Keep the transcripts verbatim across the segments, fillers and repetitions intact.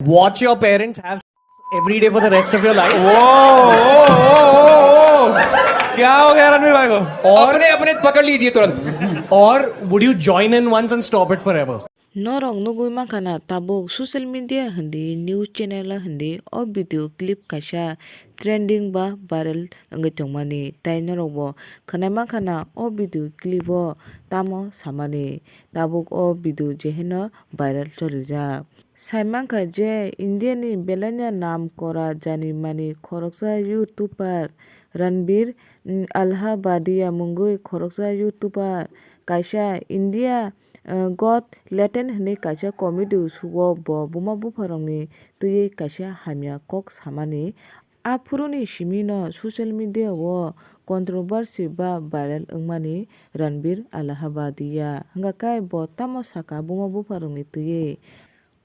Watch your parents have every day for the rest of your life? Whoa, whoa, whoa, whoa, whoa. क्या हो गया रणवीर भाई को? और अपने, अपने पकड़ लीजिए तुरंत। Or would you join in once and stop it forever? Norok nugwi mankha na tabuk social media hindi, news channel hindi o video clip kaisa trending ba viral wngwi tongmani, tai norok bo khwnai mankha na o video clip o tamo samani. Tabuk o video jeheno viral cholijak. Sai mankha je India ni belaino nam kora jani mani khoroksa YouTuber Ranbir, mm, Alhabadia mungwi khoroksa YouTuber kaisa India, eh, Got Talent hwnwi kaisa comedy show o bo buma bupharokni twiwi kaisa hamya kok samani. Aphuruni simi no social media o controversy ba viral wngmani Ranbir Alhabadia. Hwnkha khe bo tamo saka buma bupharokni twiwi?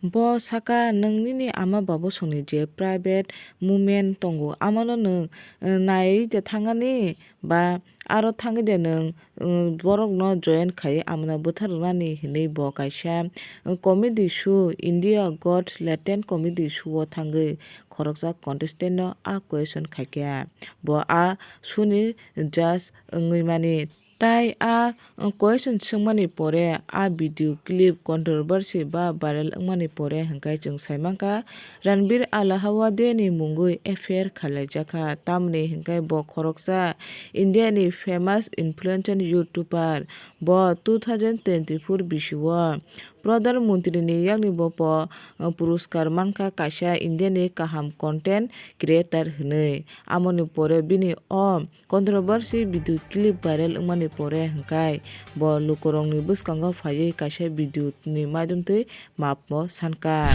Bo saka, "Nwng nini ama babosongni je private moment tongo, amano nwng, eh, naiwi de thangani ba aro thangwi de nwng, eh, borokno join khaiwi amano bwtharwnani," hinwi bo kaisa, eh, comedy show, India Got Talent comedy show o thangwi khoroksa contestant no a question khaikha. Bo a show ni judge wngwi mani. Tai a question swngmani pore, a video clip controversy ba viral wngmani pore hwnkhe chwng sai mankha, Ranbir Alhawadia ni mungwi affair khalaijakha, tamni hwnkhe bo khoroksa India ni famous influencer YouTuber. Bo two thousand twenty-four bisio Pradhan Mantri ni yakni bo po, uh, puruskar mankha kaisa India ni kaham content creator hwnwi. Amoni pore bini o controversy video clip viral wngmani pore hwnkhe bo lukurokni bwskango phaiwi kaisa video ni maidomtwi map bo sankha.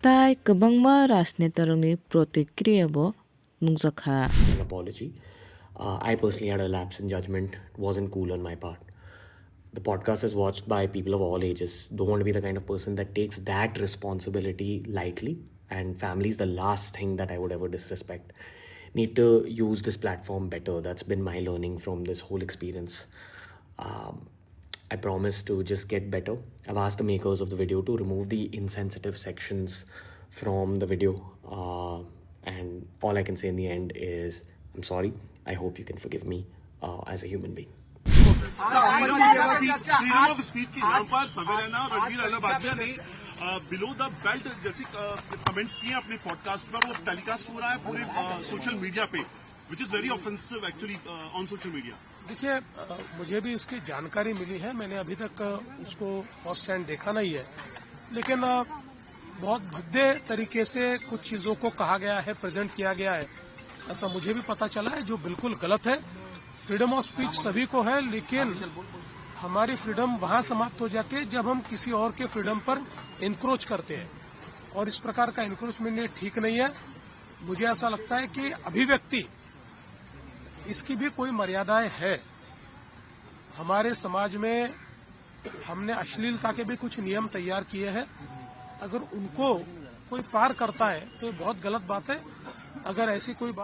Tai kwbangma rajnetarokni protikriya bo nukjakha. An apology. Uh, I personally had a lapse in judgment. It wasn't cool on my part. The podcast is watched by people of all ages. Don't want to be the kind of person that takes that responsibility lightly. And family is the last thing that I would ever disrespect. Need to use this platform better. That's been my learning from this whole experience. Um, I promise to just get better. I've asked the makers of the video to remove the insensitive sections from the video. Uh, and all I can say in the end is, I'm sorry. I hope you can forgive me, uh, as a human being. Freedom of speech के नाम पर सवेरेना रणवीर अहलावालिया ने below the belt जैसे कमेंट्स किए अपने पॉडकास्ट पर, वो टेलीकास्ट हो रहा है पूरे सोशल मीडिया पे, which is very offensive actually on social media. देखिए, अ, मुझे भी इसकी जानकारी मिली है, मैंने अभी तक, अ, उसको फर्स्ट हैंड देखा नहीं है, लेकिन, अ, बहुत भद्दे तरीके से कुछ चीज़ों को कहा गया है, प्रेजेंट किया गया है, ऐसा मुझे भी पता चला है, जो बिल्कुल गलत है। फ्रीडम ऑफ स्पीच सभी को है, लेकिन हमारी फ्रीडम वहाँ समाप्त हो जाती है, जब हम किसी और के फ्रीडम पर एनक्रोच करते हैं, और इस प्रकार का एनक्रोचमेंट ये ठीक नहीं है। मुझे ऐसा लगता है कि अभिव्यक्ति इसकी भी कोई मर्यादाएं है। हमारे समाज में हमने अश्लीलता के भी कुछ नियम तैयार किए हैं। अगर उनको कोई पार करता है तो ये बहुत गलत बात है। अगर ऐसी कोई बात